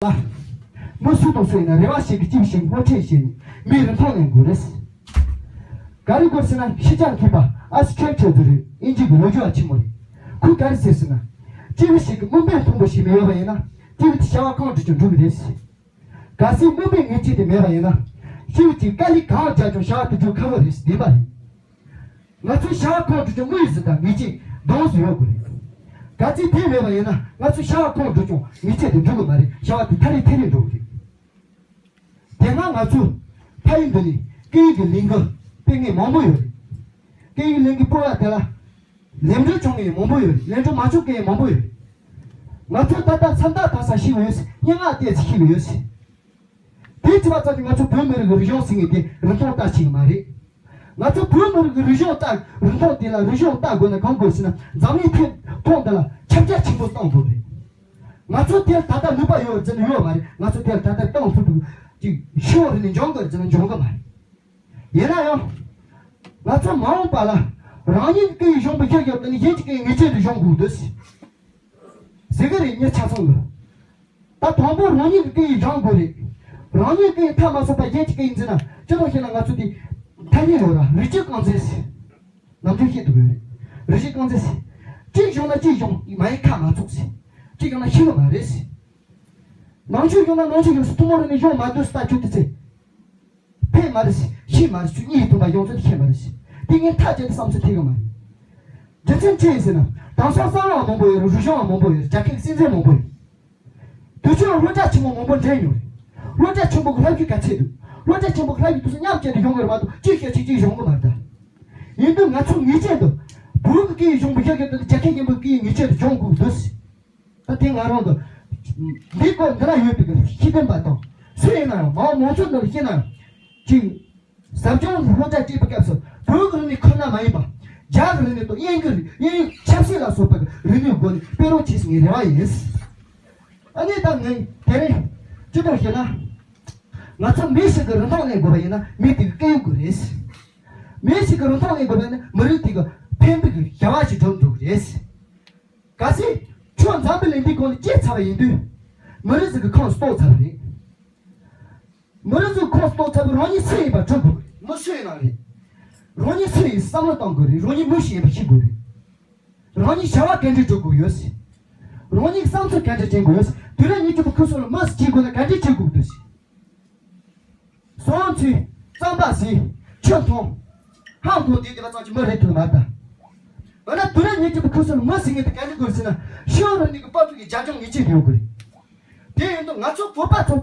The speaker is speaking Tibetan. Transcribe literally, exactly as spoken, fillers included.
ལ། མི་སུ་དང་སུ་ཡིན་ན་རེ་བ་ཞིག་གི་ཅིབ་ཞིག་ངོ་འཕྲད་བྱས་ནས་མི་རིན་ཐང་ལེན་དགོས་རེད། ག་རེ་དགོས་ཟེར་ན་ཤེས་བྱ་མཁས་པ་ཨ་སི་ཁྲེག་ཆར་ཟེར་རེད། ཨིན་ཇི་གི་ལོ་རྒྱུས་པ་ཆེན་མོ་རེད། ཁོས་ག་རེ་ཟེར་ཟེར་ན། ཅིབ་ཞིག་གི་མུན་པའི་ཕུང་པོ་ཞིག་མི་ཡོད་པ་ཡིན་ན་ཅིབ་དེ་བྱ་བ་གང་བསྒྲུབ་ཀྱང་འགྲུབ་ཀྱི་རེད། གལ་སྲིད་མུན་པའི་ངེས་ཅན་དེ་མེད་པ་ཡིན་ན། ཤེས་ཀྱི་དཀའ་ལས་གང་བརྒྱབ་ཀྱང་བྱ་བ་དེ་འགྲུབ་ཁག་པོ་རེད། བདེན་པ་རེད། ང་ཚོས་བྱ་བ་གང་བསྒྲུབ་ཀྱང་དངོས་ཡོད་གཟི་དང་ངེས་ཅན་གདེང་ཚོད་ཡོད་དགོས་རེད། གལ་སྲིད་དེ་མེད་པ་ཡིན་ན་ང་ཚོས་བྱ་བ་གང་བསྒྲུབ་ཀྱང་ངེས་ཅན་དེ་འགྲུབ་ཀྱི་མ་རེད། བྱ་བ་དེ་མཐའ་རེ་ཐལ་རེ་འགྲོ་གི་རེད། དེ་སྔ་ང་ཚོས་ཕ་ཡུལ་འདི་ནས་སྐད་ཡིག་གི་ལས་འགུལ་སྤེལ་མཁན་མང་པོ་ཡོད་རེད། སྐད་ཡིག་ལས་འགུལ་སྤེལ་བ་དེ་ལ་ལམ་འགྲོ་བྱུང་མཁན་མང་པོ་ཡོད་རེད། ལམ་འགྲོ་མ་བྱུང་མཁན་མང་པོ་ཡོད་རེད། ང་ཚོས་ད་ལྟ་མཚམས་རྟགས་བཏགས་ས་ཤེས་ཀྱི་ཡོད། སྙན་ངག་བལྟས་ཚེ་ཤེས་ཀྱི་ཡོད། དེ་བྱས་པ་ཙམ་གྱིས་ང་ཚོ་བོད་མི་རིགས་ཀྱི་རིག་གཞུང་ཟེར་མཁན་དེ་རིན་ཐང་ལྟ་ཆེ་གི་མ་རེད། ང་ཚོ་བོད་མི་རིགས་ཀྱི་རིག་གཞུང་ལྟ་རིན་ཐང་དེ་ལ་རིག་གཞུང་ལྟ་དགོས་ན་གང་དགོས་ཟེར་ན། འཛམ་གླིང་ཐོག་འདི་ལ་ཁྱབ་རྒྱ་ཆེན་པོ་གཏོང་དགོས་རེད། ང་ཚོ་དེར་ད་ལྟ་ནུས་པ་ཡོད་ཟེར་ན་ཡོད་མ་རེད། ང་ཚོ་དེར་ད་ལྟ་གཏོང་ཐུབ་ཀྱི་ཅིག་ཤོག་རེ་ནས་འཇོན་གི་རེད་ཟེར་ན་འཇོན་གི་མ་རེད། ཡིན་ན་ཡང་། ང་ཚོ་མ་འོངས་པ་ལ་རང་ཉིད་ཀྱི་སྐད་ཡིག་གཞུང་དུ་བསྒྱུར་རྒྱུ་དེ་ནི་གཞན་གྱི་སྐད་ཡིག་ངེས་ཅན་དུ་སྦྱོང་དགོས་འདུག་ཟེར་གི་རེད། ངས་ཆ་ཚང་གི། ད་དང་པོ་རང་ཉིད་ཀྱི་སྐད་ཡིག་སྦྱང་དགོས་རེད། རང་ཉིད་ཀྱི་སྐད་ཡིག་མཐར་མ་སོན་པར་གཞན་གྱི་སྐད་ཡིག་འཛིན་ན་ཅི་ལྟར་ཤེས་ན། ང་ཚོ་དེ་ཐ་སྙད་ཡོད་ར། རིགས་རྒྱུད་རྐང་འཛིན་ཟེར། ནམ་རྒྱུན་བཤད་ཐུབ་ཡོད་རེད། རིགས་རྒྱུད་རྐང་འཛིན་ཟེར། གཅིག་བྱུང་ན་གཅིག་བྱུང་མ་ཡིན་ཁ་མ་ཚུགས་ཟེར། གཅིག་བྱུང་ན་ཤེས་ཀྱི་མ་རེད་ཟེར། ནང་ཆོས་བྱུང་ན་ནང་ཆོས་བྱུང་ཟེར། ཐུན་མོང་རིག་གནས་སྦྱོང་མ་འདོད་ཟེར། ད་ཁྱོད་དེ་ཚེ། ཕན་མ་རེད་ཟེར། ཤེས་མ་རེད་ཟེར། གཉིས་སྟོན་པ་ཡོངས་རྫོགས་ཤེས་མ་རེད་ཟེར། དེ་ངས་ཐག་བཅད་དེ་བསམ་ཚུལ་ཐེབས་ཀྱི་མ་རེད། རྒྱུ་མཚན་ཅི་ཡིན་ཟེར་ན། དེང་སང་གསང་བ་མང་པོ་ཡོད་རེད། རུ་གཤོང་བ་མང་པོ་ཡོད་རེད། རྒྱ་སྐད་སྲིད་འཛིན་མང་པོ་ཡོད་རེད། དུས་ཚོད་སློབ་གྲྭ་ཆེན་མོ་མང་པོ་འགྲིམས་ཡོད་རེད། སློབ་གྲྭ་ཆེན་པོ་གི་བསླབ་གཞི་ག་ཚད་འདུག་སློབ་གྲྭ་ཆེན་པོ་གི་བསླབ་གཞི་དུས་ཚོད་མཉམ་བཅད་དུ་ཡོང་གི་རེད་མ་གཏོགས་གཅིག་བཤད་གཅིག་གཅིག་ཡོང་གི་མ་རེད་ད། ཡིན་དུས་ང་ཚོ་ངེས་ཅན་དུ་བོད་ཀྱི་སྐད་ཡིག་སྦྱོང་བའི་ཤེས་ཀྱི་དུས་རྒྱ་སྐད་རྒན་པོའི་སྐད་ཡིག་ངེས་ཅན་དུ་སྦྱོང་དགོས་འདུག་ད་དེ་ང་རང་དུ་འདི་སྐོར་འདི་ན་ཡོད་པའི་ཤེས་ལྡན་པ་དང་སུ་ཡིན་ན་ཡང་མང་མང་ཚོགས་འདི་ལ་བཤད་ན་ཡང་གཅིག་ཟབ་སྦྱོང་སློབ་གྲྭ་བཅས་པའི་སྐབས་སུ་བོད་ཀྱི་རིག་གནས་ཁོ་ན་མ་ཡིན་པ། རྒྱ་གི་རིག་གནས་དང་དབྱིན་ཇིའི་རིག་དབྱིན་ཡིག་ཆབ་སྲིད་ལ་སོགས་པའི་རིག་གནས་སྒོ་ནས་སྤེལ་རོགས་བྱེད་ཟེར་ངའི་རེ་བ་ཡིན། ཨ་ནི་ད་ངས་དེ་རིང་ཅི་ལྟར་ཞུ་ན། ང་ཚོ་མི་ཞིག་གི་རིན་ཐང་ལེན་དགོས་པ་ཡིན་ན་མི་དེ་གི་སྐད་ཡིག་དགོས་རེད། མི་ཞིག་གི་རིན་ཐང་ལེན་དགོས་པ་ཡིན་ན་མི་རིགས་དེ་གི་ཕན་པའི་གི་བྱ་བ་ཞིག་སྒྲུབ་འགྲོ་གི་རེད། གལ་སྲིད་ཁྱོད་འཛམ་བུ་གླིང་འདིའི་སྒང་ལ་སྐྱེས་ཚར་བ་ཡིན་དུས། མི་རིགས་ཟིག་གི་ཁོངས་གཏོགས་ཚར་བ་རེད། མི་རིགས་ཟིག་གི་ཁོངས་གཏོགས་ཚར་བའི་རང་ཉིད་སུ་ཡིན་པ་སྒྲུབ་དགོས་རེད། མི་སུ་ཡིན་ན་རེད། རང་ཉིད་སུ་ཡིན་བསམ་བློ་གཏོང་དགོས་རེད། རང་ཉིད་མི་ཞིག་ཡིན་པ་ཤེས་དགོས་རེད། རང་ཉིད་བྱ་བ་ག་འདྲ་སྒྲུབ་དགོས་ཡོད་ཟེར། རང་ཉིད་བསམ་ཚུལ་ག་འདྲ་དྲན་དགོས་ཡོད་ཟེར། དུས་རབས་ཉི་ཤུ་པའི་ཁུ་སོ་ལ་མི་ཟིག་བྱེད་དགོས་ན་ག་འདྲ་བྱེད་དགོས་འདུག་ཟེར། སོང་ཚུལ་རྩམ་པ་ཟིན། ཆུ་འཐུང་། ཧང་འཐུང་དེ་དེ་བ་ཙམ་གྱི་མི་རེད་ཐུབ་མ་ད། འོ་ན་དུས་རབས་ཉི་ཤུ་པའི་ཁུ་སོ་ལ་མི་ཟེར་མཁན་དེ་ག་འདྲ་དགོས་ཟེར་ན། ཤེས་ཡོན་རིག་གནས་ཀྱི་དཔལ་འབྱོར་གྱི་རྒྱབ་ལྗོངས་ངེས་ཅན་དུ་ཡོད་དགོས་རེད། དེ་ཡིན་དུས་ང་ཚོ་བོད་པ་ཚོ།